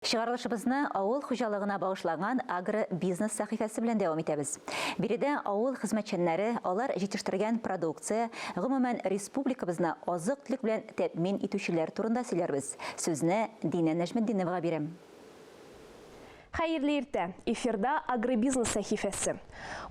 Чыгарылышыбызны авыл хуҗалыгына багышланган Агробизнес сәхифәсе белән дәвам итәбез. Биредә авыл хезмәтчәннәре, алар җитештергән продукция, гомумән, республикабызны азык-төлек белән тәэмин итүчеләр турында сөйләрбез. Сүзне Динә Нәҗметдиновага бирәм. Хәерле иртә! Эфирда Агробизнес сәхифәсе.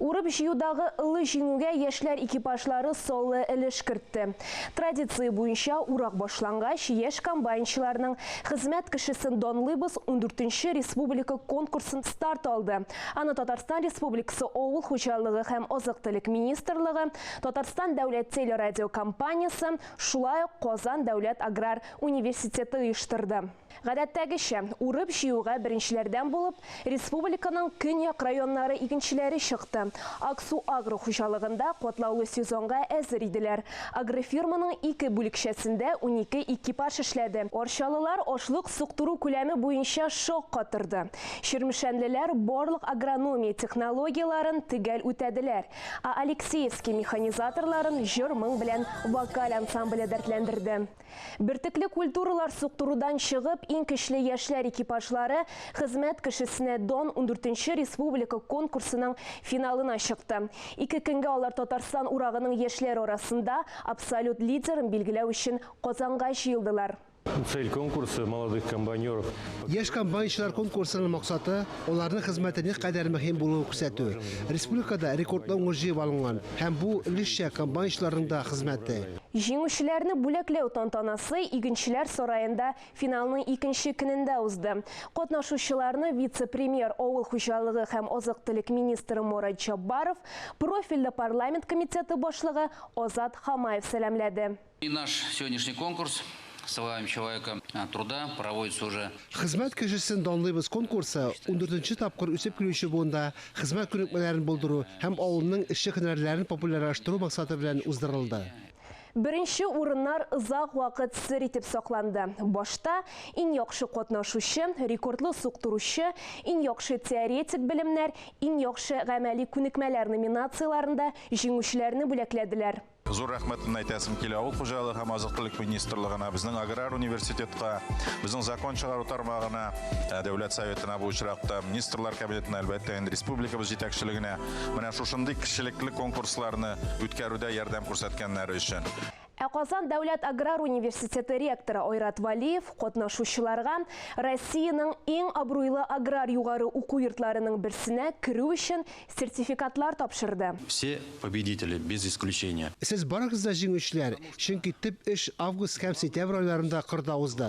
Урып-җыюдагы ылы җиңүгә яшьләр экипажлары саллы өлеш кертте. Традиция буенча, урак башлангач, яшь комбайнчыларның Хезмәт кешесен данлыйбыз ундүртенче республика конкурсын старт алды. Аны Татарстан Республикасы Авыл хуҗалыгы һәм азык-төлек министрлыгы, Татарстан дәүләт телерадиокомпаниясе, шулай ук Казан дәүләт аграр университеты оештырды. Гадәттәгечә, урып-җыюга беренчеләрдән булып, республиканың көньяк районнары игенчеләре чыкты. Аксу-Агро хуҗалыгында катлаулы сезонга әзер иделәр. Агрофирманың ике бүлекчәсендә 12 экипаж эшләде. Арчалылар ашлык суктыру күләме буенча шаккатырды. Чирмешәнлеләр барлык агрономия технологияләрен төгәл үтәделәр. Ә Алексеевский механизаторларын җыр-моң белән вокаль ансамбле дәртләндерде. Бөртекле культуралар суктырудан чыгып, иң көчле яшьләр экипажлары Хезмәт кешесенә дан ундүртенче республика конкурсының финалына чыкты. Ике көнгә алар Татарстан урагының яшьләр арасында абсолют лидерын билгеләү өчен Казанга җыелдылар. Цель конкурса молодых комбайнеров. Яшь комбайнчылар конкурсының максаты, аларның хезмәте никадәр мөһим булуын күрсәтү. Республикада рекордлы уңыш җыеп алынган һәм бу, өлешчә, комбайнчыларның да хезмәте. Җиңүчеләрне бүләкләү тантанасы Игенчеләр сараенда финалның икенче көнендә узды. Катнашучыларны вице-премьер, авыл хуҗалыгы һәм азык-төлек министры Морат Җаббаров, профильле парламент комитеты башлыгы Азат Хамаев сәламләде. И наш сегодняшний конкурс Славим человека труда проводится уже. Хезмәт кешесен данлыйбыз конкурсы ундүртенче тапкыр үсеп килүче буында хезмәт күнекмәләрен булдыру һәм авылның эшче һөнәрләрен популярлаштыру максаты белән уздырылды. Беренче урыннар озак вакыт сер итеп сакланды. Башта иң яхшы катнашучы, рекордлы суктыручы, иң яхшы теоретик белемнәр, иң яхшы гамәли күнекмәләр номинацияләрендә җиңүчеләрне бүләкләделәр. Зур рәхмәтемне әйтәсем килә Авыл хуҗалыгы һәм азык-төлек министрлыгына, безнең аграр университетка, безнең закон чыгару тармагына, э, Дәүләт Советына бу очракта, Министрлар Кабинетына, әлбәттә, инде республикабыз җитәкчелегенә менә шушындый кешелекле конкурсларны үткәрүдә ярдәм күрсәткәннәре өчен. Ә Казан дәүләт аграр университеты ректоры Айрат Вәлиев катнашучыларга Россиянең иң абруйлы аграр югары уку йортларының берсенә керү өчен сертификатлар тапшырды. Все победители, без исключения. Сез барыгыз да җиңүчеләр, чөнки төп эш август һәм сентябрь айларында кырда узды.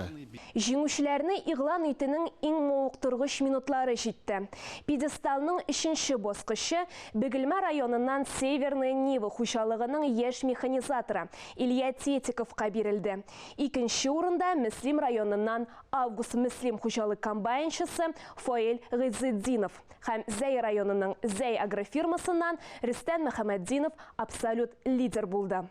Җиңүчеләрне игълан итүнең иң мавыктыргыч минутлары җитте. Пьедесталның өченче баскычы Бөгелмә районыннан Северная Нива хуҗалыгының яшь механизаторы Илья Тетиковка бирелде. Икенче урында Мөслим районыннан Август-Мөслим хуҗалык комбайнчысы Фаил Гыйзетдинов. Һәм Зәй районының Зәй агрофирмасыннан Рөстәм Мөхәммәтдинов абсолют лидер булды.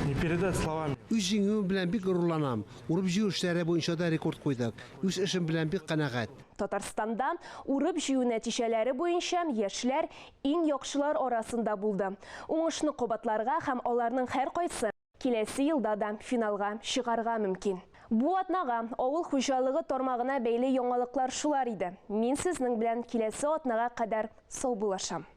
Не передать словами. Үз җиңүем белән бик горурланам. Урып-җыю эшләре буенча да рекорд куйдык. Үз эшем белән бик канәгать. Татарстанда урып-җыю нәтиҗәләре буенча яшьләр иң яхшылар арасында булды. Уңышны кабатларга һәм аларның һәркайсы Киләсе елда да финалга чыгарга мөмкин. Бу атнага авыл хуҗалыгы тармагына бәйле яңалыклар шулар иде. Мин сезнең белән киләсе атнага кадәр саубуллашам.